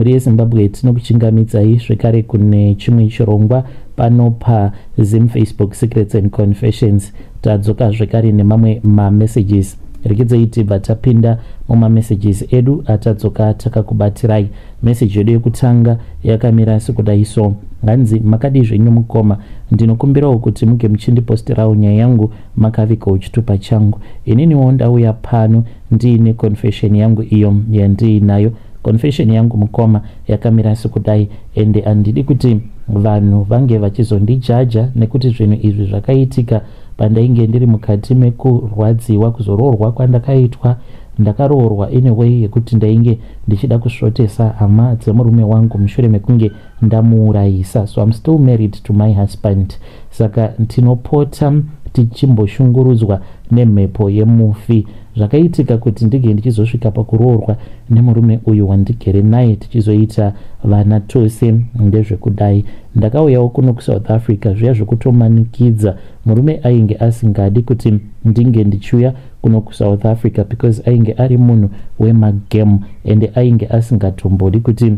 Mhuri yeZimbabwe, tinokuchingamidzai zvekare kune chimwe chirongwa pano paZim Facebook Secrets and Confessions. Tadzoka zvekare nemamwe mamessages. Rekedzai tibva tapinda mumamessages edu atadzoka takakubatirai. Meseji yedu yekutanga yakamira sekudai so. Hanzi, "Makadii zvenyu mukoma? Ndinokumbirawo kuti muge muchindiposterawo nyaya yangu makavigawo chitupa changu. Ininiwo ndauya pano ndiine confession yangu iyo yandiinayo. Confession yangu mukoma yakamira sekudai, ende handidi kuti vanhu vange vachizondijaja nekuti zvinhu izvi zvakaitika pandainge ndiri mukati mekurwadziwa kuzoroorwa kwandakaitwa. Ndakaroorwa in a way yekuti ndainge ndichida kusvotesa hama dzemurume wangu mushure mekunge ndamuurayisa. So I'm still married to my husband, saka tinopota tichimboshungurudzwa nemhepo yemufi. Zvakaitika kuti ndinge ndichizosvika pakuroorwa nemurume uyu wandigere naye, tichizoita vana tose, ndezvekudai. Ndakauyawo kuno kuSouth Africa zviya zvekutomanikidza. Murume ainge asingadi kuti ndinge ndichiuya kuno kuSouth Africa because ainge ari munhu wemagame, ende ainge asingatombodi kuti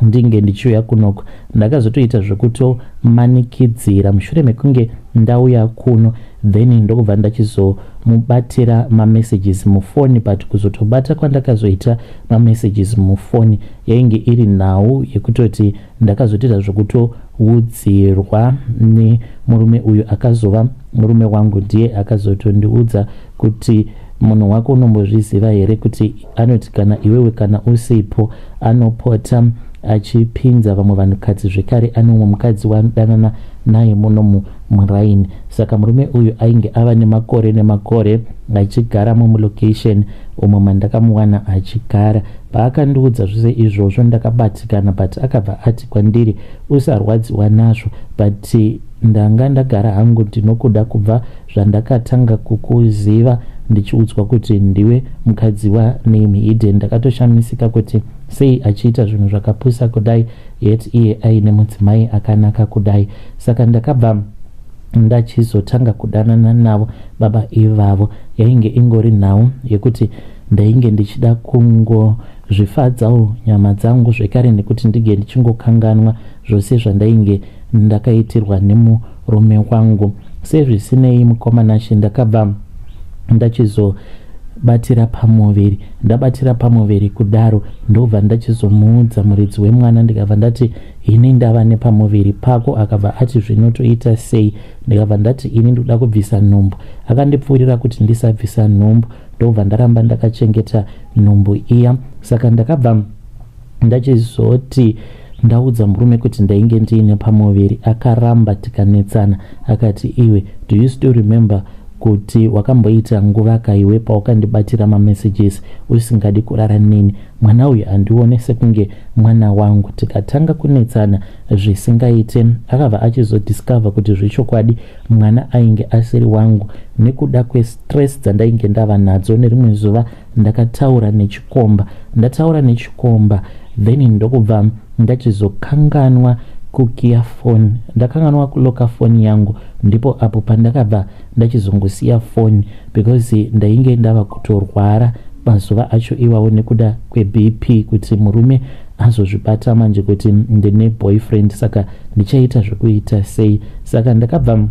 ndinge ndichiuya kunoko. Ndakazotoita zvekutomanikidzira. Mushure mekunge ndauya kuno, then ndokubva ndachizomubatira mamessages mufoni. But kuzotobata kwandakazoita mamessages mufoni yainge iri nhau yekutoti ndakazotoita zvekutoudzirwa nemurume uyu akazova murume wangu. Ndiye akazotondiudza kuti, 'Munhu wako unombozviziva here kuti anoti kana iwewe kana usipo anopota achipinza vamwe vanhukadzi? Zvekare ane umwe mukadzi waanodanana naye muno muraini.' Saka murume uyu ainge ava nemakore nemakore achigaramo mulocation umo mandakamuwana achigara. Paakandiudza zvose izvozvo ndakabatikana, but akabva ati kwandiri, 'Usarwadziwa nazvo, but ndanga ndagara hangu ndinokuda kubva zvandakatanga kukuziva ndichiudzwa kuti ndiwe mukadzi waname Hidden. Ndakatoshamisika kuti sei achiita zvinhu zvakapusa kudai, yet iye aine mudzimai akanaka kudai. Saka ndakabva ndachizotanga kudanana navo baba ivavo. Yainge ingori nhau yekuti ndainge ndichida kungozvifadzawo nyama dzangu zvekare nekuti ndinge ndichingokanganwa zvose zvandainge ndakaitirwa nemurume wangu. Sezvisinei, mukoma Nashe, ndakabva ndachizobatira pamuviri. Ndabatira pamuviri kudaro, ndobva ndachizomuudza muridzi wemwana. Ndikabva ndati, 'Ini ndava nepamuviri pako.' Akabva ati, 'Zvinotoita sei?' Ndikabva ndati, 'Ini ndoda kubvisa nhumbu.' Akandipfuurira kuti ndisabvisa nhumbu, ndobva ndaramba ndakachengeta nhumbu iya. Saka ndakabva ndachizoti ndaudza murume kuti ndainge ndiine pamuviri, akaramba, tikanetsana. Akati, 'Iwe, do you still remember kuti wakamboita nguva kaiwe pawakandibatira mamessages usingadi kurara neni? Mwana uyu handione sekunge mwana wangu.' Tikatanga kunetsana zvisingaite. Akabva achizodiscover kuti zvechokwadi mwana ainge asiri wangu nekuda kwestress dzandainge ndava nadzo. Nerimwe zuva ndakataura nechikomba. Ndataura nechikomba, then ndokubva ndachizokanganwa kukiya foni, ndakanganwa kuloka foni yangu. Ndipo apo pandakabva ndachizongosiya foni because ndainge ndava kutorwara mazuva acho iwawo nekuda kweBP, kuti murume azozvibata manje kuti ndine boyfriend, saka ndichaita zvekuita sei? Saka ndakabva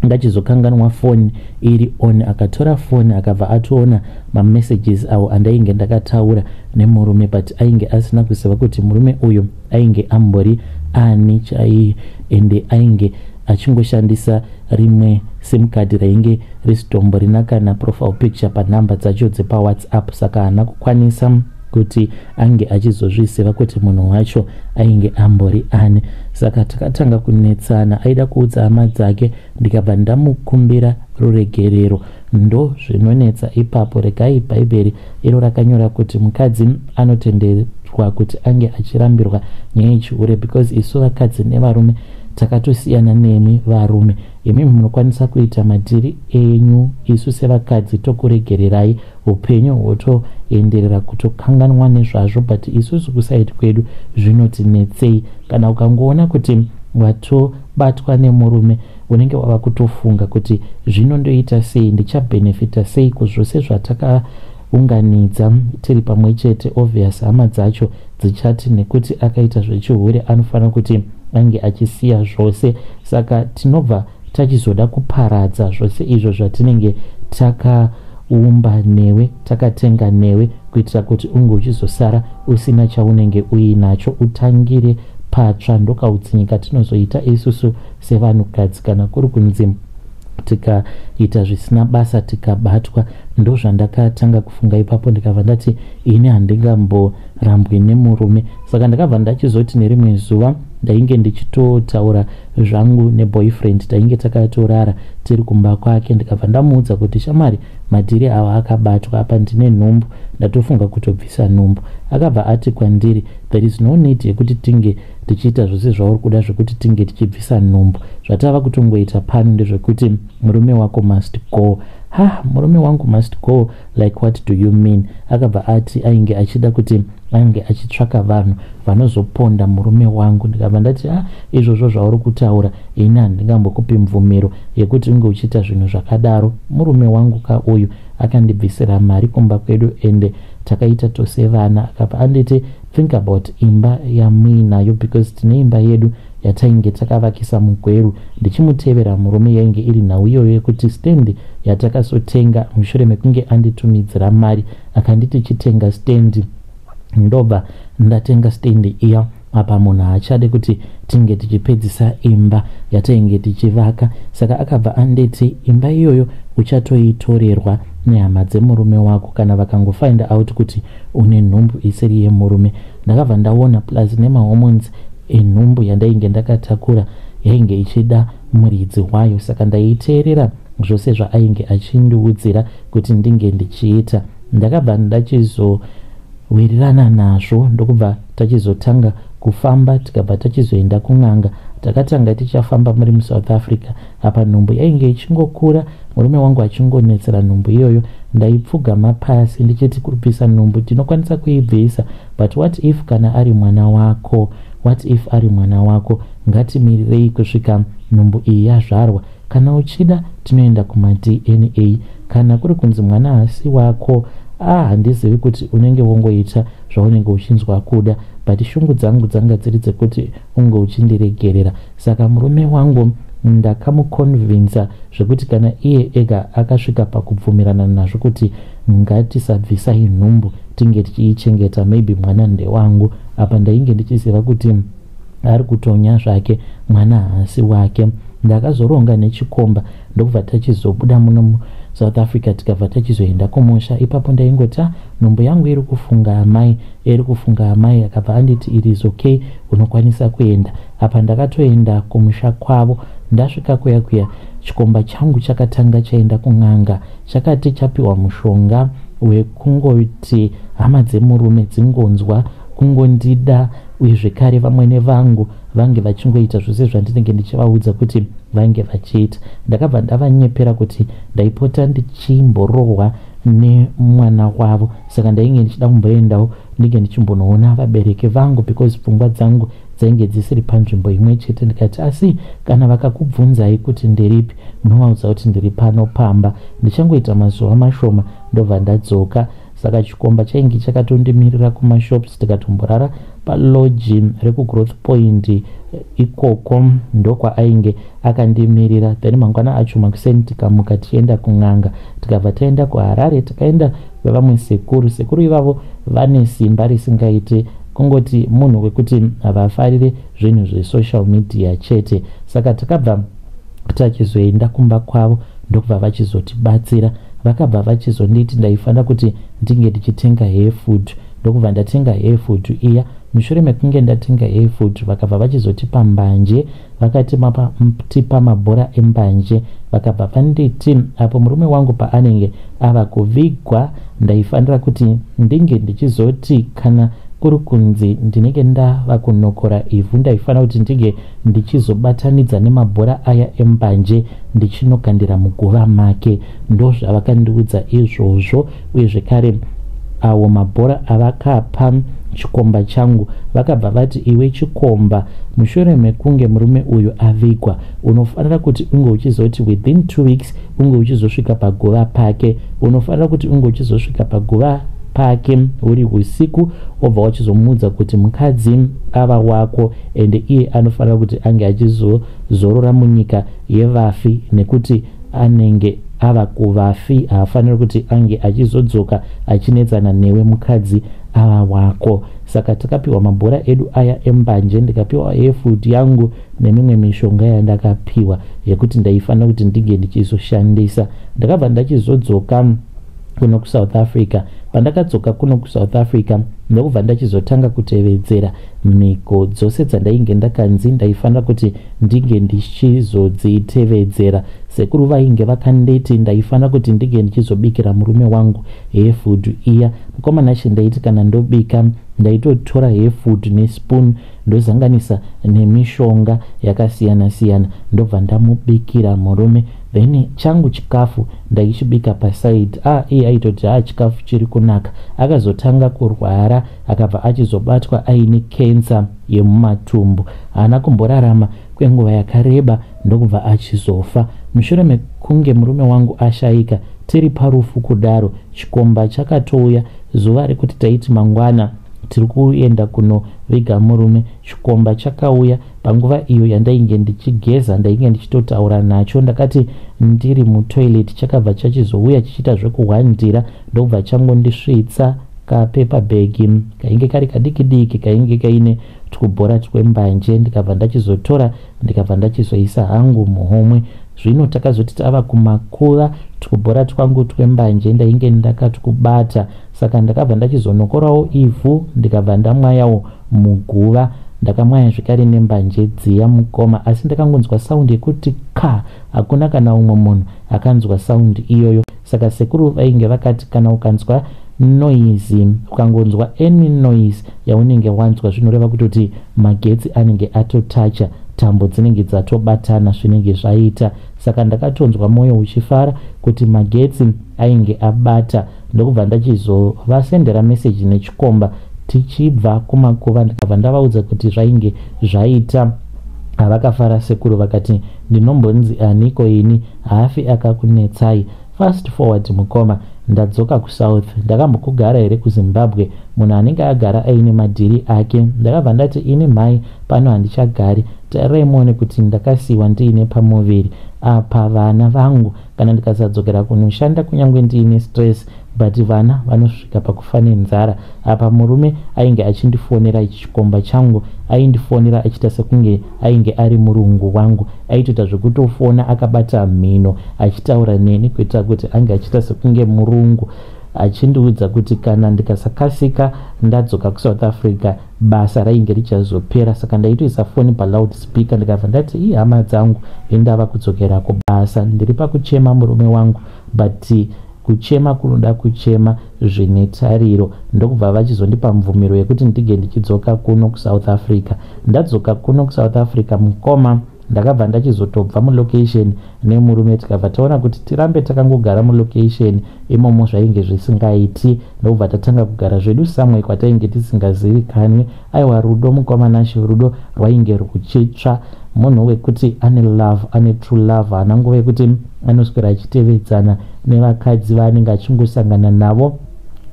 ndachizokanganwa foni iri on. Akatora foni, akabva atoona mamessages awo andainge ndakataura nemurume, but ainge asina kuziva kuti murume uyu ainge ambori ani chaiye, ende ainge achingoshandisa rimwe SIM card rainge risitomborina kana profile picture panhamba dzacho dzepaWhatsApp. Saka haana kukwanisa kuti ange achizozviziva kuti munhu wacho ainge ambori ani. Saka takatanga kunetsana. Aida kuudza hama dzake, ndikabva ndamukumbira ruregerero. Ndo zvinonetsa ipapo. Regai, Bhaibheri iro rakanyora kuti mukadzi anotenderwa kuti ange achirambirwa nyaya yechihure, because isu vakadzi nevarume takatosiyana nemi varume. Imimi munokwanisa kuita madhiri enyu, isu sevakadzi tokuregererai, upenyu hwotoenderera, kutokanganwa nezvazvo. But isusu kuside kwedu zvinotinetsei. Kana ukangoona kuti watobatwa nemurume, unenge wava kutofunga kuti zvinondoita sei, ndichabhenefita sei kuzvose zvatakaunganidza tiri pamwe chete. Obvious hama dzacho dzichati nekuti akaita zvechihure anofanira kuti ange achisiya zvose. Saka tinobva tachizoda kuparadza zvose izvo zvatinenge takaumba newe, takatenga newe, kuitira kuti unge uchizosara usina chaunenge uinacho, utangire patsva. Ndokautsinye katinozoita isusu sevanhukadzi kana kuri kunzi tikaita zvisina basa tikabatwa. Ndozvandakatanga kufunga ipapo, ndikabva ndati ini handingamborambwi nemurume. Saka ndakabva ndachizoti nerimwe zuva ndainge ndichitotaura zvangu neboyfriend, tainge takatorara tiri kumba kwake, ndikabva ndamuudza kuti shamwari, madhiri awa akabatwa apa, ndine nhumbu, ndatofunga kutobvisa nhumbu. Akabva ati kwandiri, there is no need yekuti tinge tichiita zvose zvauri kuda zvekuti tinge tichibvisa nhumbu. Zvatava kutongoita pano ndezvekuti murume wako must go. Ha, murume wangu must go? Like, what do you mean? Akabva ati ainge achida kuti ange achitsvaka vanhu vanozoponda murume wangu. Ndikabva ndati, a, izvozvo zvauri kutaura, ini handingambokupi mvumiro yekuti unge uchiita zvinhu zvakadaro. Murume wangu ka uyu, akandibvisira mari kumba kwedu, ende takaita tose vana. Akabva anditi, think about imba yamuinayo, because tine imba yedu yatainge takavakisa muGweru. Ndichimutevera murume, yainge iri nhau iyoyo yekuti stendi yatakazotenga mushure mekunge anditumidzira mari, akanditi chitenga stendi, ndobva ndatenga stendi iya. Apa munhu haachade kuti tinge tichipedzisa imba yatainge tichivaka. Saka akabva anditi imba iyoyo uchatoitorerwa nehama dzemurume wako kana vakangofind out kuti une nhumbu isiri yemurume. Ndakabva ndaona plus nemahormones enhumbu yandainge ndakatakura yainge ichida muridzi wayo, saka ndaiteerera zvose zvaainge achindiudzira kuti ndinge ndichiita. Ndakabva ndachizowirirana nazvo, ndokubva tachizotanga kufamba, tikabva tachizoenda kun'anga. Takatanga tichafamba muri muSouth Africa. Apa nhumbu yainge ichingokura, murume wangu achingonetsera nhumbu iyoyo. Ndaipfugama pasi ndichiti kubvisa nhumbu tinokwanisa kuibvisa, but what if kana ari mwana wako? What if ari mwana wako? Ngatimirirei kusvika nhumbu iyi yazvarwa. Kana uchida tinoenda kumaDNA. Kana kuri kunzi mwana hasi wako, a, handizivi kuti unenge wongoita zvaunenge uchinzwa kuda, but shungu dzangu dzanga dziri dzekuti unge uchindiregerera. Saka murume wangu ndakamuconvinsa zvekuti kana iye ega akasvika pakubvumirana nazvo kuti ngatisabvisai nhumbu, tinge tichiichengeta, maybe mwana ndewangu. Apa ndainge ndichiziva kuti ari kutonya zvake, mwana haasi wake. Ndakazoronga nechikomba, ndokubva tachizobuda muno muSouth Africa, tikabva tachizoenda kumusha. Ipapo ndaingoti, ah, nhumbu yangu iri kufunga amai, iri kufunga amai. Akabva anditi it is okay, unokwanisa kuenda. Apa ndakatoenda kumusha kwavo. Ndasvika kuya kuya, chikomba changu chakatanga chaenda kun'anga. Chakati chapiwa mushonga wekungoti hama dzemurume dzingonzwa kungondida, uye zvekare vamwene vangu vange vachingoita zvose zvandinenge ndichivaudza kuti vange vachiita. Ndakabva ndavanyepera kuti ndaipota ndichimborohwa nemwana wavo, saka ndainge ndichida kumboendawo ndinge ndichimbonoona vabereki vangu, because pfungwa dzangu dzainge dzisiri panzvimbo imwe chete. Ndikati, asi kana vakakubvunzai kuti ndiripi, munovaudza kuti ndiri pano pamba, ndichangoita mazuva mashoma ndobva ndadzoka. Saka chikomba chainge chakatondimirira kumashops, tikatomborara palodge rekuGrowth Point ikoko, ndokwaainge akandimirira. Then mangwana acho makuseni tikamuka tichienda kun'anga, tikabva taenda kuHarare. Takaenda vevamwe sekuru. Sekuru ivavo vane simba risingaiti, kungoti munhu wekuti havafarire zvinhu zvesocial media chete. Saka takabva tachizoenda kumba kwavo, ndokubva vachizotibatsira. Vakabva vachizonditi ndaifanira kuti ndinge ndichitenga hair food, ndokubva ndatenga hair food iya. Mushure mekunge ndatenga hair food, vakabva vachizotipa mbanje, vakatipa mabhora embanje. Vakabva vanditi apo murume wangu paanenge ava kuvigwa, ndaifanira kuti ndinge ndichizoti kana kuri kunzi ndinenge ndava kunokora ivhu, ndaifanira kuti ndinge ndichizobatanidza nemabhora aya embanje ndichinokandira muguva make. Ndozvavakandiudza izvozvo. Uye zvekare awo mabhora avakapa chikomba changu, vakabva vati, iwe chikomba, mushure mekunge murume uyu avigwa, unofanira kuti unge uchizoti within 2 weeks unge uchizosvika paguva pake. Unofanira kuti unge uchizosvika paguva. pake huri usiku, wobva wachizomuudza kuti mukadzi ava wako ende iye anofanira kuti ange achizozorora munyika yevafi nekuti anenge ava kuvafi, haafaniri kuti ange achizodzoka achinetsana newe, mukadzi ava wako. Saka takapiwa mabhora edu aya embanje, ndikapiwa yefood yangu nemimwe mishonga yandakapiwa yekuti ndaifanira kuti ndinge ndichizoshandisa. Ndakabva ndachizodzoka kuno kuSouth Africa. Pandakadzoka kuno kuSouth Africa, ndokubva ndachizotanga kutevedzera mhiko dzose dzandainge ndakanzi ndaifanira kuti ndinge ndichizodzitevedzera. Sekuru vainge vakanditi ndaifanira kuti ndinge ndichizobikira murume wangu hefood iya. Mukoma Nashe, ndaiti kana ndobika, ndaitotora hefood nespoon, ndozanganisa nemishonga yakasiyana-siyana, ndobva ndamubikira murume. Then changu chikafu ndaichibika paside. Ah, iye aitoti, "A, chikafu chiri kunaka." Akazotanga kurwara, akabva achizobatwa aine kensa yemumatumbu. Haana kumborarama kwenguva yakareba, ndokubva achizofa. Mushure mekunge murume wangu ashayika, tiri parufu kudaro, chikomba chakatouya zuva rekuti taiti mangwana tiri kuenda kunoviga murume. Chikomba chakauya panguva iyo yandainge ndichigeza. Ndainge ndichitotaura nacho. Ndakati ndiri mutoilet, chakabva chachizouya chichiita zvekuhwandira, ndokubva changondisvitsa kapaper bag kainge kari kadiki diki, kainge kaine twubhora twembanje. Ndikabva ndachizotora, ndikabva ndachizoisa hangu muhomwe. Zvino takazoti tava kumakuva, twubhora twangu twembanje ndainge ndakatwubata, saka ndakabva ndachizonokorawo ivhu, ndikabva ndamwayawo muguva. Ndakamwaya zvekare nembanje dziya, mukoma, asi ndakangonzwa sound yekuti ka. Hakuna kana umwe munhu akanzwa sound iyoyo. Saka sekuru vainge vakati kana ukanzwa noise, ukangonzwa any noise yaunenge wanzwa, zvinoreva kutoti magetsi anenge atotacha, tambo dzinenge dzatobatana, zvinenge zvaita. Saka ndakatonzwa mwoyo uchifara kuti magetsi ainge abata, ndokubva ndachizovasendera meseji nechikomba tichibva kumakuva. Ndikabva ndavaudza kuti zvainge zvaita. Havakafara sekuru, vakati, "Ndinombonzi aniko ini? Haafi akakunetsai." Fast forward, mukoma, ndadzoka kuSouth. Ndakambokugara here kuZimbabwe? Munhu anenge agara aine madhiri ake. Ndakabva ndati, "Ini mhai, pano handichagari. Tarirai muone kuti ndakasiyiwa ndiine pamuviri apa. Vana vangu, kana ndikasadzokera kunoshanda, kunyange ndiine stress, but vana vanosvika pakufa nenzara. Apa murume ainge achindifonera, chikomba changu aindifonera achiita sekunge ainge ari murungu wangu. Aitoita zvekutofona akabata mhino achitaura neni, kuitira kuti ange achiita sekunge murungu, achindiudza kuti kana ndikasakasika ndadzoka kuSouth Africa, basa rainge richazopera. Saka ndaitoisa foni paloud speaker. Ndikabva ndati, 'Ihama dzangu, indava kudzokera kubasa. Ndiri pakuchema murume wangu, but kuchema kunoda kuchema zvine tariro.' Ndokubva vachizondipa mvumiro yekuti ndige ndichidzoka kuno kuSouth Africa. Ndadzoka kuno kuSouth Africa, mukoma, ndakabva ndachizotobva mulocation nemurume. Tikabva taona kuti tirambe takangogara mulocation imomo zvainge zvisingaiti, ndokubva tatanga kugara zvedu samwe kwatainge tisingazivikanwi. Aiwa, rudo, mukoma Nashe, rudo rwainge ruchitsva. Munhu wekuti ane love, ane true love, haana nguva yekuti anoswera achitevedzana nevakadzi vaanenge achingosangana navo.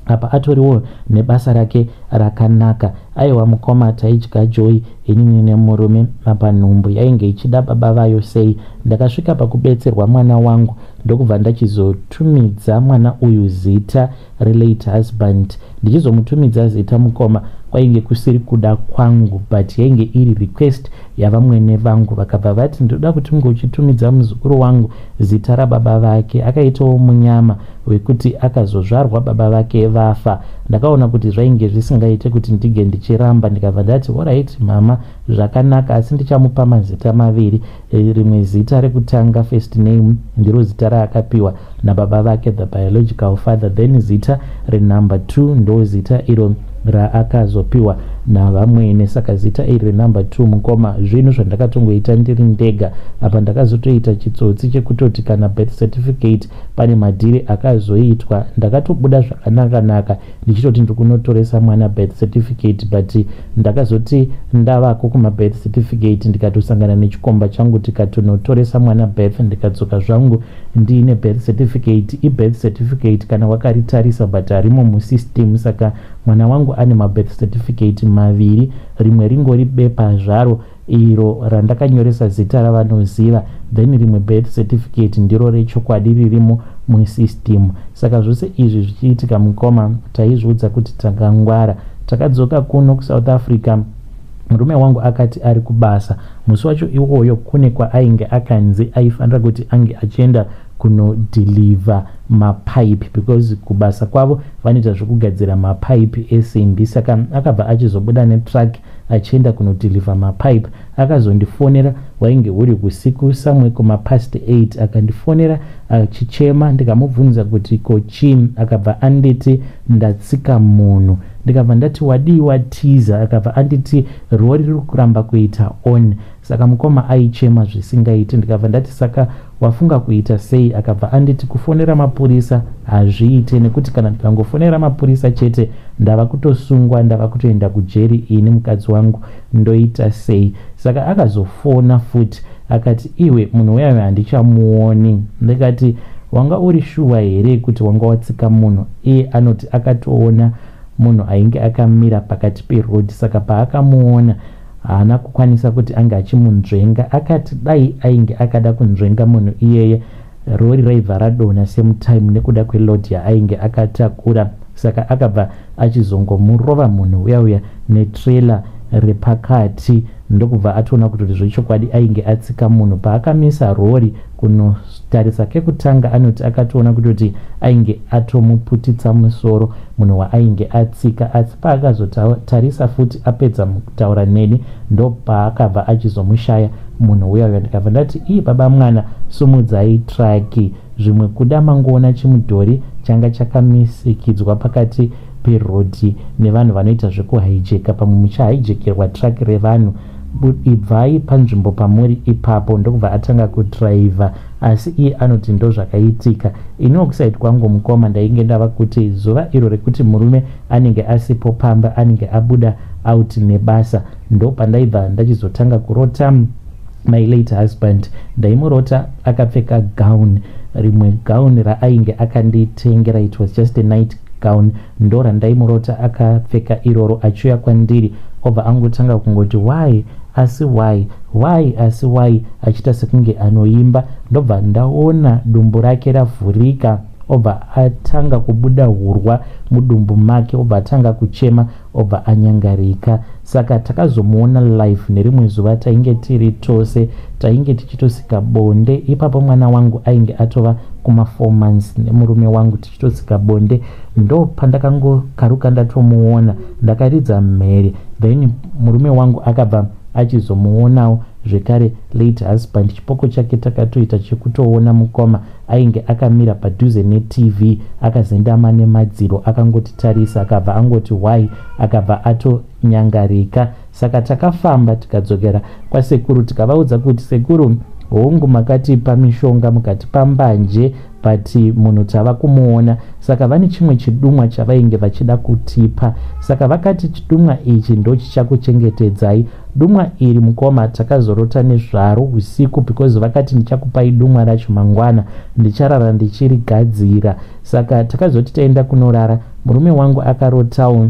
Apa atoriwo nebasa rake rakanaka. Aiwa mukoma, taidya joy inini nemurume. Apa nhumbu yainge ichida baba vayo sei. Ndakasvika pakubetserwa mwana wangu, ndokubva ndachizotumidza mwana uyu zita relate husband. Ndichizomutumidza zita, mukoma, kwainge kusiri kuda kwangu, but yainge iri request yavamwene vangu. Vakabva vati, "Ndoda kuti unge uchitumidza muzukuru wangu zita rababa vake. Akaitawo munyama wekuti akazozvarwa baba vake vafa." Ndakaona kuti zvainge zvisingaite kuti ndige ndichiramba. Ndikabva ndati, "Alright mama, zvakanaka, asi ndichamupa mazita maviri. Rimwe zita rekutanga, first name, ndiro zita raakapiwa nababa vake, the biological father. Then zita renumber 2 ndo zita iro raakazopiwa navamwene." Saka zita iri renumber 2, mukoma, zvinhu zvandakatongoita ndiri ndega. Apa ndakazotoita chitsotsi chekutoti kana birth certificate pane madhiri akazoitwa. Ndakatobuda zvakanaka-naka ndichitoti ndiri kunotoresa mwana birth certificate, but ndakazoti ndavako kumabirth certificate, ndikatosangana nechikomba changu, tikatonotoresa mwana birth, ndikadzoka zvangu. Ndiine birth certificate, ibirth certificate kana wakaritarisa, but harimo musystem. Saka mwana wangu ane mabirth certificate maviri, rimwe ringori bepa zvaro iro randakanyoresa zita ravanoziva, then rimwe birth certificate ndiro rechokwadi ririmo musystem. Saka zvose izvi zvichiitika, mukoma, taizviudza kuti takangwara. Takadzoka kuno kuSouth Africa. Murume wangu akati ari kubasa musi wacho iwoyo, kune kwaainge akanzi aifanira kuti ange achienda kunodeliver mapaipi, because kubasa kwavo vanoita zvekugadzira mapaipi esimbi. Saka akabva achizobuda netruck achienda kunodeliver mapaipi. Akazondifonera, wainge uri usiku, somewhere kumapast 8. Akandifonera achichema. Ndikamubvunza kuti ko chii. Akabva anditi, "Ndatsika munhu." Ndikabva ndati, "Wadii watiza?" Akabva anditi, "Rori riri kuramba kuita on." Saka mukoma, aichema zvisingaiti. Ndikabva ndati, "Saka wafunga kuita sei?" Akabva anditi, "Kufonera mapurisa hazviite, nekuti kana ndikangofonera mapurisa chete, ndava kutosungwa, ndava kutoenda kujeri ini. Mukadzi wangu ndoita sei?" Saka akazofona futi akati, "Iwe, munhu uyayo handichamuoni." Ndikati, "Wanga uri shuwa here kuti wanga watsika munhu?" Iye anoti akatoona munhu ainge akamira pakati peroad. Saka paakamuona, haana kukwanisa kuti ange achimunzvenga. Akati dai ainge akada kunzvenga munhu iyeye, rori raibva radonha same time nekuda kweload yaainge akatakura. Saka akabva achizongomurova munhu uya uya netrailer repakati, ndokubva atoona kuti zvechokwadi ainge atsika munhu. Paakamisa rori kunotarisa kekutanga, anoti akatoona kutoti ainge atomuputitsa musoro munhu waainge atsika. Asi paakazotarisa futi apedza kutaura neni, ndopaakabva achizomushaya munhu uya uya. Ndikabva ndati, "Ii, baba mwana, sumudzai truck. Zvimwe kuda mangoona chimudhori changa chakamisikidzwa pakati peroad nevanhu vanoita zvekuhijacka. Pamwe muchahijekerwa truck revanhu. Ibvai panzvimbo pamuri ipapo." Ndokubva atanga kudhiraivha, asi iye anoti ndo zvakaitika. Iniwo kuside kwangu, mukoma, ndainge ndava kuti zuva iro rekuti murume anenge asipo pamba, anenge abuda out nebasa, ndo pandaibva ndachizotanga kurota my late husband. Ndaimurota akapfeka gown, rimwe gown raainge akanditengera. It was just a night gown. Ndo randaimurota akapfeka iroro achiuya kwandiri, obva angotanga kungoti, "Why asi why, why asi why?" achiita sekunge anoimba. Ndobva ndaona dumbu rake ravhurika, obva atanga kubuda hurwa mudumbu make, obva atanga kuchema, obva anyangarika. Saka takazomuona live nerimwe zuva. Tainge tiri tose, tainge tichitosika bonde ipapo. Mwana wangu ainge atova kuma4 months, nemurume wangu tichitosika bonde. Ndo pandakangokaruka ndatomuona, ndakaridza mhere. Then murume wangu akabva achizomuonawo zvekare late husband. Chipoko chake takatoita chekutoona, mukoma. Ainge akamira padhuze neTV, akazendama nemadziro, akangotitarisa, akabva angoti, "Why?" akabva atonyangarika. Saka takafamba tikadzokera kwasekuru, tikavaudza kuti, "Sekuru, hongu, makatipa mishonga, mukatipa mbanje, but munhu tava kumuona." Saka vane chimwe chidumwa chavainge vachida kutipa. Saka vakati, "Chidumwa ichi ndo chichakuchengetedzai." Dumwa iri, mukoma, takazorota nezvaro usiku, because vakati, "Ndichakupai dumwa racho mangwana, ndicharara ndichirigadzira." Saka takazoti taenda kunorara, murume wangu akarotawo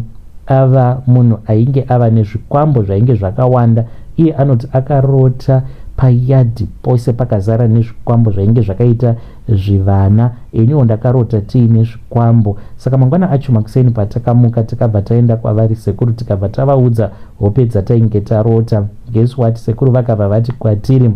ava munhu ainge ava nezvikwambo zvainge zvakawanda. Iye anoti akarota payard pose pakazara nezvikwambo zvainge zvakaita zvivana. Iniwo ndakarota tiine zvikwambo. Saka mangwana acho makuseni patakamuka, takabva taenda kwavari sekuru, tikabva tavaudza hope dzatainge tarota. Guess what? Sekuru vakabva vati kwatiri,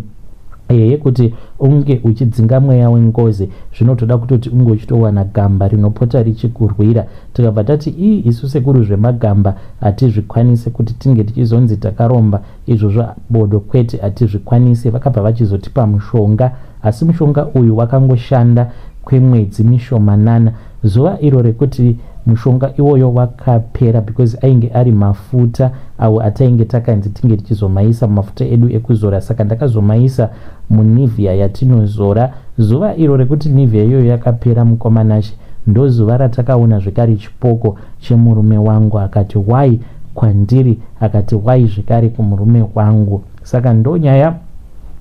ehe, kuti unge uchidzinga mweya wengozi, zvinotoda kutoti unge uchitowana gamba rinopota richikurwira. Tikabva tati, "Ii, isu sekuru, zvemagamba hatizvikwanisi, kuti tinge tichizonzi takaromba izvozvo bodo, kwete, hatizvikwanisi." Vakabva vachizotipa mushonga, asi mushonga uyu wakangoshanda kwemwedzi mishomanana. Zuva iro rekuti mushonga iwoyo wakapera, because ainge ari mafuta awo atainge takanzi tinge tichizomaisa mumafuta edu ekuzora, saka ndakazomaisa muNivea yatinozora. Zuva iro rekuti Nivea iyoyo yakapera, mukoma Nashe, ndo zuva ratakaona zvekare chipoko chemurume wangu. Akati, "Why?" kwandiri, akati, "Why?" zvekare kumurume wangu. Saka ndo nyaya.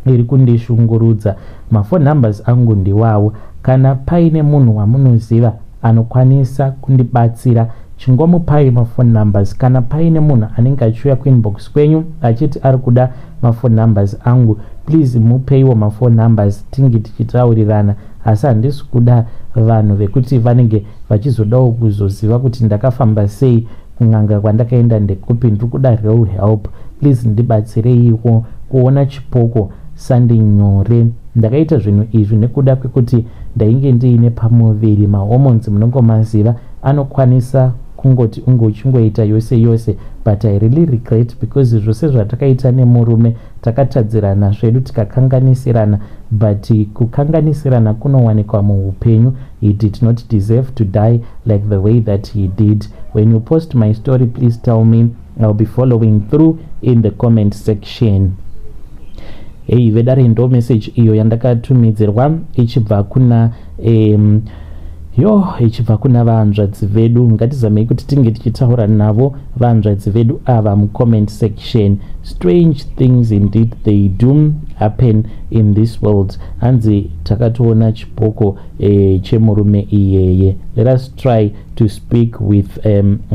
Iri kundishungurudza. Maphone numbers angu ndiwawo. Kana paine munhu wamunoziva anokwanisa kundibatsira, chingomupai maphone numbers. Kana paine munhu anenge achiuya kuinbox kwenyu achiti ari kuda maphone numbers angu, please mupeiwo maphone numbers tinge tichitaurirana. Asi handisi kuda vanhu vekuti vanenge vachizodawo kuzoziva kuti ndakafamba sei, kun'anga kwandakaenda ndekupi. Ndiri kuda real help. Please ndibatsireiwo. Kuona chipoko sandinyore. Ndakaita zvinhu izvi nekuda kwekuti ndainge ndiine pamuviri. Mahormones munongomaziva, anokwanisa kungoti unge uchingoita yose yose. But I really regret because zvose zvatakaita nemurume, takatadzirana zvedu, tikakanganisirana, but kukanganisirana kunowanikwa muupenyu. He did not deserve to die like the way that he did. When you post my story, please tell me. I'll be following through in the comment section. Hei vedare, ndo message iyo yandakatumidzirwa ichibva kuna yo ichibva kuna vanzvadzi vedu. Ngatizamei kuti tinge tichitaura navo vanzvadzi vedu ava mucomment section. Strange things indeed, they do happen in this world. Hanzi takatoona chipoko chemurume iyeye. Let us try to speak with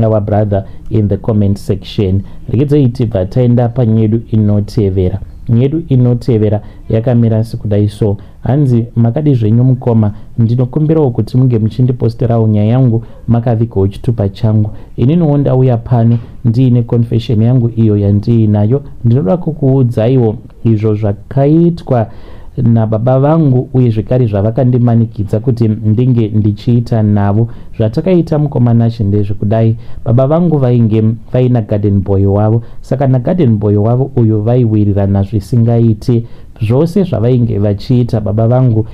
our brother in the comment section. Regedzei tibva taenda panyedu inotevera. Nyedu inotevera yakamira sekudai so. Hanzi, "Makadi zvenyu mukoma? Ndinokumbirawo kuti munge muchindiposterawo nyaya yangu makavigawo chitupa changu. Ininiwo ndauya pano ndiine confession yangu iyo yandiinayo. Ndinoda kukuudzaiwo izvo zvakaitwa nababa vangu uye zvekare zvavakandimanikidza kuti ndinge ndichiita navo. Zvatakaita, mukoma Nashe, ndezvekudai. Baba vangu vainge vaina garden boy wavo. Saka nagarden boy wavo uyu vaiwirirana zvisingaiti. Zvose zvavainge vachiita baba vangu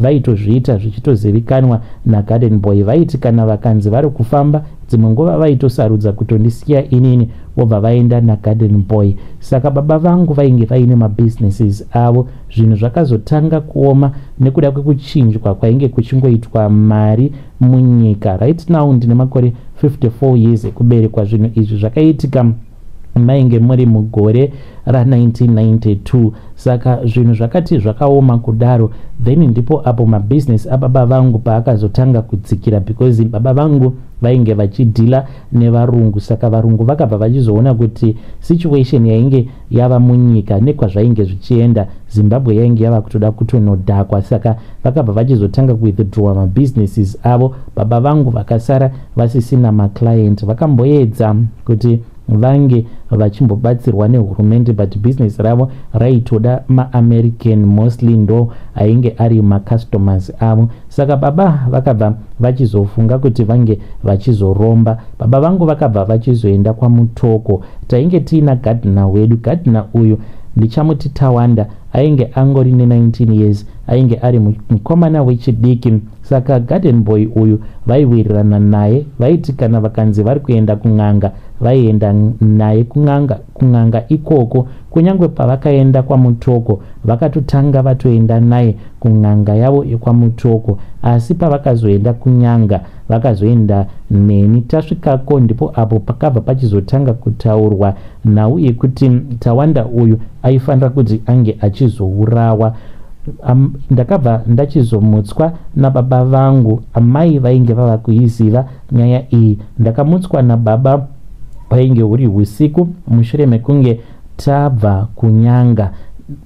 vaitozviita zvichitozivikanwa nagarden boy. Vaiti kana vakanzi vari kufamba, dzimwe nguva vaitosarudza kutondisiya inini, vobva vaenda nagarden boy. Saka baba vangu vainge vaine mabusinesses avo. Zvinhu zvakazotanga kuoma nekuda kwekuchinjwa kwainge kuchingoitwa mari munyika. Right now ndine makore 54 years ekuberekwa. Zvinhu izvi zvakaitika mainge muri mugore ra1992. Saka zvinhu zvakati zvakaoma kudaro, then ndipo apo mabhizinesi ababa vangu paakazotanga kudzikira, because baba vangu vainge vachidhila nevarungu. Saka varungu vakabva vachizoona kuti situation yainge yava munyika nekwazvainge zvichienda, Zimbabwe yainge yava kutoda kutonodhakwa. Saka vakabva vachizotanga kuwithdrawa mabusinesses avo. Baba vangu vakasara vasisina maclient. Vakamboedza kuti vange vachimbobatsirwa nehurumende, but business ravo raitoda maAmerican mostly, ndo ainge ari macustomers avo. Saka baba vakabva vachizofunga kuti vange vachizoromba. Baba vangu vakabva vachizoenda kwaMutoko. Tainge tiina gardener wedu. Gardener uyu ndichamuti Tawanda. Ainge angori ne19 years, ainge ari mukomana wechidiki. Saka garden boy uyu vaiwirirana naye. Vaiti kana vakanzi vari kuenda kun'anga, vaienda naye kun'anga. Kun'anga ikoko, kunyange pavakaenda kwaMutoko, vakatotanga vatoenda naye kun'anga yavo yekwaMutoko. Asi pavakazoenda kunyanga, vakazoenda neni. Tasvikako, ndipo apo pakabva pachizotanga kutaurwa nhau yekuti Tawanda uyu aifanira kuti ange achizourawa. Ndakabva ndachizomutswa nababa vangu. Amai vainge vava kuiziva nyaya iyi. Ndakamutswa nababa, hwainge huri usiku, mushure mekunge tabva kunyanga.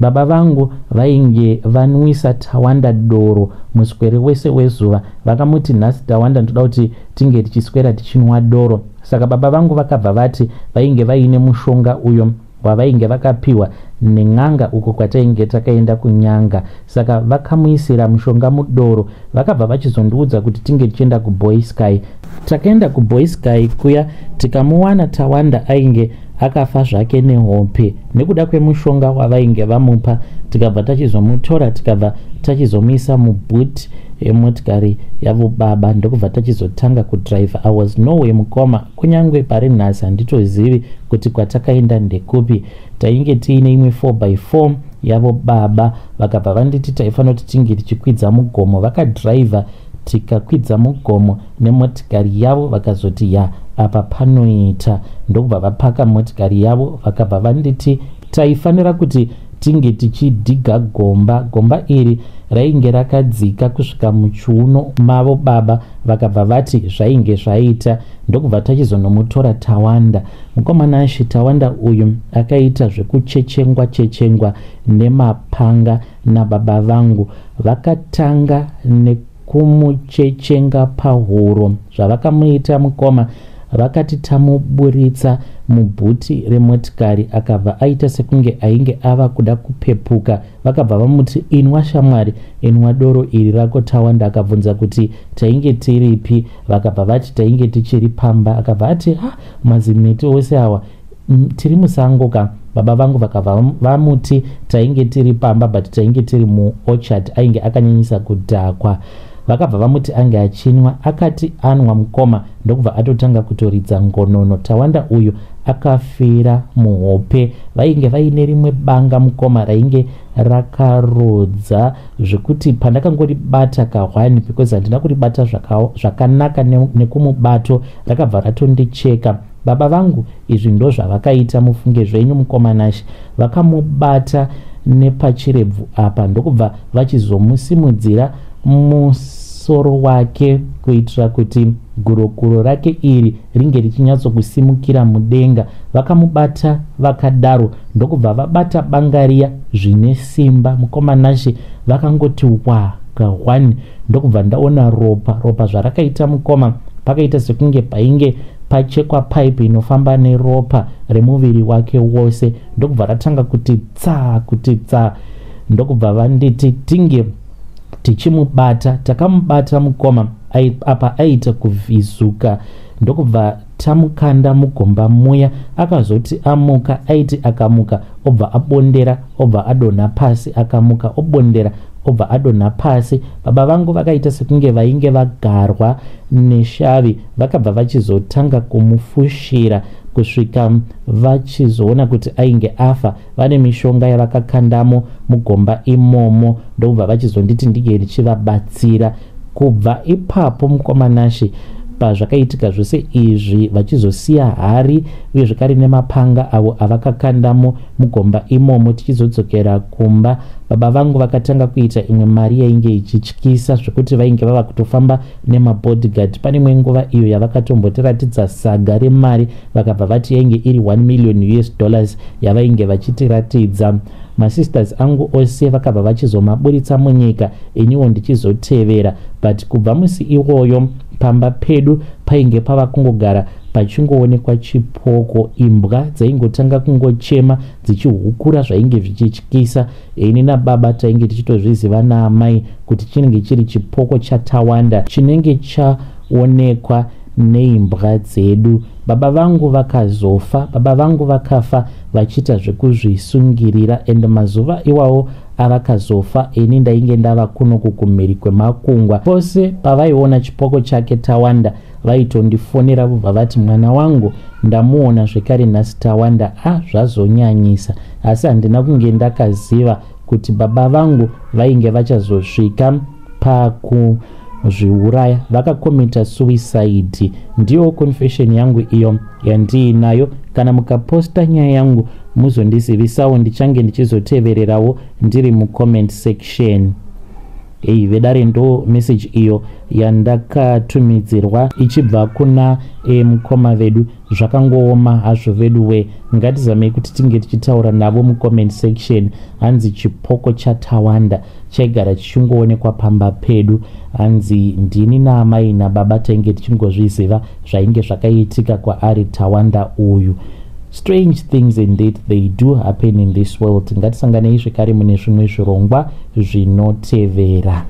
Baba vangu vainge vanwisa Tawanda doro muswere wese wezuva. Vakamuti, 'Nhasi Tawanda, ndoda kuti tinge tichiswera tichinwa doro.' Saka baba vangu vakabva vati vainge vaine mushonga uyo wavainge vakapiwa nen'anga uko kwatainge takaenda kunyanga. Saka vakamuisira mushonga mudoro. Vakabva vachizondiudza kuti tinge tichienda kuBoy Sky. Takaenda kuBoy Sky kuya, tikamuwana Tawanda ainge akafa zvake nehope nekuda kwemushonga wavainge vamupa. Tikabva tachizomutora, tikabva tachizomuisa muboot yemotikari yavo baba, ndokubva tachizotanga kudhiraivha. I was nowhere, mukoma. Kunyange pari nhasi handitozivi kuti kwatakaenda ndekupi. Tainge tiine imwe 4 by 4 yavo baba. Vakabva vanditi taifanira kuti tinge tichikwidza mugomo. Vakadhiraivha, tikakwidza mugomo nemotikari yavo. Vakazoti, 'Ya, apa panoita.' Ndokubva vapaka motikari yavo. Vakabva vanditi taifanira kuti Tinge tichidhiga gomba. Gomba iri rainge rakadzika kusvika muchiuno mavo. Baba vakabva vati zvainge zvaita, ndokubva tachizonomutora Tawanda. Mukomana Ashe, Tawanda uyu akaita zvekuchechengwa chechengwa nemapanga nababa vangu. Vakatanga nekumuchechenga pahuro. Zvavakamuita, mukoma, vakati tamuburitsa mubhuti remotikari, akabva aita sekunge ainge ava kuda kupepuka. Vakabva vamuti, "Inwa shamwari, inwa doro iri rako." Tawanda akabvunza kuti tainge tiripi. Vakabva vati tainge tichiri pamba. Akabva ati, "Ha, mazimiti ose awa, tiri musango ka?" Baba vangu vakabva vamuti tainge tiri pamba, but tainge tiri muorchard. Ainge akanyanyisa kudhakwa. Vakabva vamuti ange achinwa. Akati anwa, mukoma, ndokubva atotanga kutoridza ngonono. Tawanda uyu akafira muhope. Vainge vaine rimwe banga, mukoma, rainge rakarodza zvekuti pandakangoribata kahwani, because handina kuribata zvakanaka nekumubato, rakabva ratondicheka. Baba vangu izvi ndo zvavakaita, mufunge zvenyu, mukomanashe. Vakamubata nepachirebvu apa, ndokubva vachizomusimudzira musoro wake kuitira kuti gurokuro rake iri ringe richinyatsokusimukira mudenga. Vakamubata vakadaro, ndokubva vabata banga riya zvine simba. Mukomanashe, vakangoti wa ka1, ndokubva ndaona ropa. Ropa zvarakaita, mukoma, pakaita sekunge painge pachekwa paipi inofamba neropa remuviri wake wose, ndokubva ratanga kuti tsa, kuti tsa. Ndokubva vanditi tinge tichimubata. Takamubata, mukoma, apa aita kuvhizuka, ndokubva tamukanda mugomba muya. Akazoti amuka, aiti akamuka obva abondera, obva adonha pasi, akamuka obondera, obva adonha pasi. Baba vangu vakaita sekunge vainge vagarwa neshavi. Vakabva vachizotanga kumufushira kusvika vachizoona kuti ainge afa. Vane mishonga yavakakandamo mugomba imomo, ndokubva vachizonditi ndinge ndichivabatsira. Kubva ipapo, mukomanashe, pazvakaitika zvose izvi, vachizosiya hari uye zvekare nemapanga avo avakakandamo mugomba imomo. Tichizodzokera kumba, baba vangu vakatanga kuita imwe mari yainge ichityisa, zvekuti vainge vava kutofamba nemabodyguard. Pane imwe nguva iyo yavakatombotiratidza saga remari, vakabva vati yainge iri 1 million US dollars yavainge vachitiratidza. Masisters angu ose vakabva vachizomaburitsa munyika, iniwo ndichizotevera. But kubva musi iwoyo, pamba pedu painge pava kungogara pachingoonekwa chipoko. Imbwa dzaingotanga kungochema dzichihukura zvainge zvichityisa. Ini nababa tainge tichitozviziva, naamai, kuti chinenge chiri chipoko chaTawanda chinenge chaonekwa neimbwa dzedu. Baba vangu vakazofa. Baba vangu vakafa vachiita zvekuzvisungirira, and mazuva iwawo avakazofa, ini ndainge ndava kunoku kumhiri kwemakungwa. Pose pavaiona chipoko chake Tawanda, vaitondifonera, vobva vati, "Mwana wangu, ndamuona zvekare nhasi Tawanda." A, zvazonyanyisa. Asi handina kunge ndakaziva kuti baba vangu vainge vachazosvika pakuzviuraya, vakakomita suicide. Ndiyo confession yangu iyo yandiinayo. Kana mukaposta nyaya yangu, muzondizivisawo, ndichange ndichizotevererawo ndiri mucomment section. Ei vedare, ndo message iyo yandakatumidzirwa ichibva kuna mukoma vedu. Zvakangooma hazvo vedu we. Ngatizamei kuti tinge tichitaura navo mucomment section. Hanzi chipoko chaTawanda chaigara chichingoonekwa pamba pedu. Hanzi ndini naamai nababa tainge tichingozviziva zvainge zvakaitika kwaari Tawanda uyu. Strange things indeed, they do happen in this world. Ngatisanganei zvekare mune zvimwe zvirongwa zvinotevera.